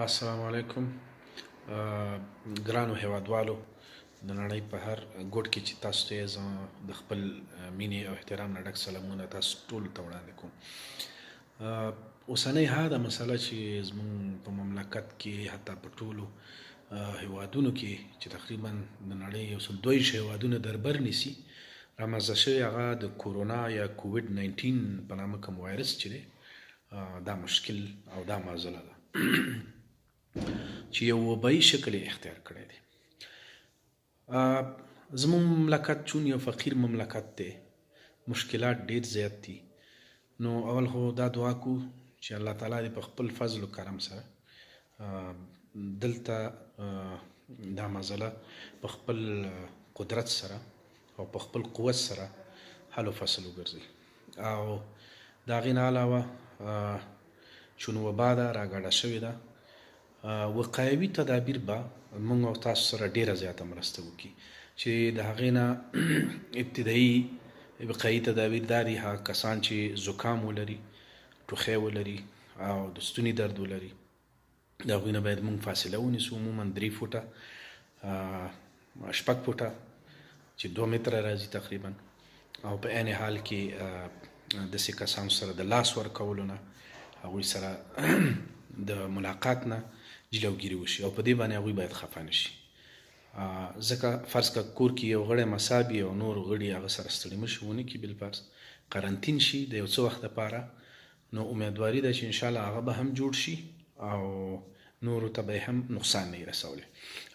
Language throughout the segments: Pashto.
السلام علیکم ګرانو هیوادوالو، د نړۍ په هر ګوټ کې چې تاسو ته یې، زه د خپل مینې او احترام نه ډک سلامونه تاسو ټولو ته وړاندې کوم. اوسنۍ هغه مسله چې زموږ په مملکت کې، حتی په ټولو هیوادونو کې چې تقریبا د نړۍ 122 هیوادونه دربر نیسي، رامنځته شوې، هغه د کورونا یا کوویډ 19 په نامه کوم وایرس چې دی، دا مشکل او دا معضله ده چې یو وبایي شکل یې اختیار کړی دی. زموږ مملکت چون یو فقیر مملکت دی، مشکلات ډیر زیات دي، نو اول خو دا دعا کو چې الله تعالی دې په خپل فضل و کرم سره دلته دا مسله په خپل قدرت سره او په خپل قوت سره حل و فصل وګرځي. او د هغې نه علاوه، چون وبا ده، راګډه شوې ده، وقایوي تدابیر به موږ او تاسو سره ډیره زیاته مرسته وکړي، چې د هغې نه ابتدایي وقایي تدابیر دا دي: هغه کسان چې زکام ولري، ټوخی ولري او د ستوني درد ولري، د هغوی نه باید موږ فاصله ونیسو، عموما 3 فوټه، 6 فوټه چې 2 متره راځي تقریبا. او په عین حال کې داسې کسانو سره د لاس ورکولو نه، هغوی سره د ملاقات نه جلوګیري وشي. او په دې باندې هغوی باید خفه نه شي، ځکه فرض که کور کې یو غړی مصاب او نور غړي هغه سره ستړي مشي ونه کړي، بالفرض قرنطین شي د یو څه وخت لپاره، نو امیدواري ده چې انشاءالله هغه به هم جوړ شي او نورو ته به هم نقصان نه رسولی.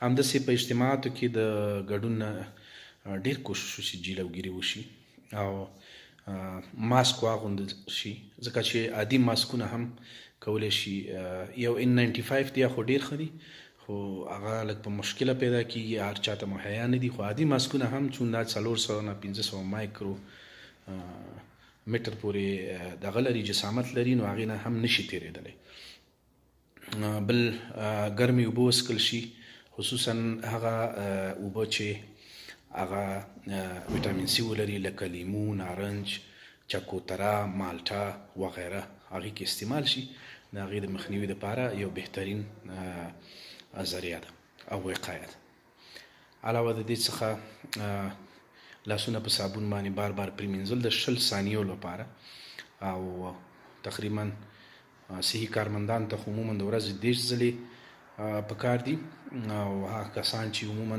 همداسې په اجتماعاتو کې د ګډون نه ډیر کوشش وشي، جلوګیري وشي او ماسک واغوندل شي، ځکه چې عادي ماسکونه هم کولی شي، یو N95 دی خو ډیر ښه دي، خو هغه لږ په مشکله پیدا کیږي، هر چاته مهیا نه دي. خو عادي ماسکونه هم چون دا 400 نه 500 مایکرو متر پورې دغه لري، جسامت لري، نو هغې نه هم نشي تېرېدلی. بل ګرمې اوبه وڅښل شي، خصوصا هغه اوبه چې هغه ویټامین سي ولري، لکه لیمو، نارنج، چکوتره، مالټه وغیره، هغې کې استعمال شي. د هغې د مخنیوي دپاره یو بهترین ذریعه ده او وقایه ده. علاوه د دې څخه لاسونه په صابون باندې بار بار پریمنځل د 20 ثانیو لپاره. او تقریبا صحي کارمندان ته خو عموما د ورځې 30 ځلې پکار دي، او هغه کسان چې عموما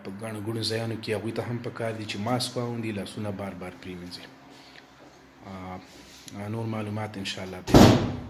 په ګڼو ګڼو ځایونو کې، هغوی ته هم پکار دي چې ماسک واغوندي، لاسونه بار بار پریمنځي. نور معلومات انشاءالله بیا.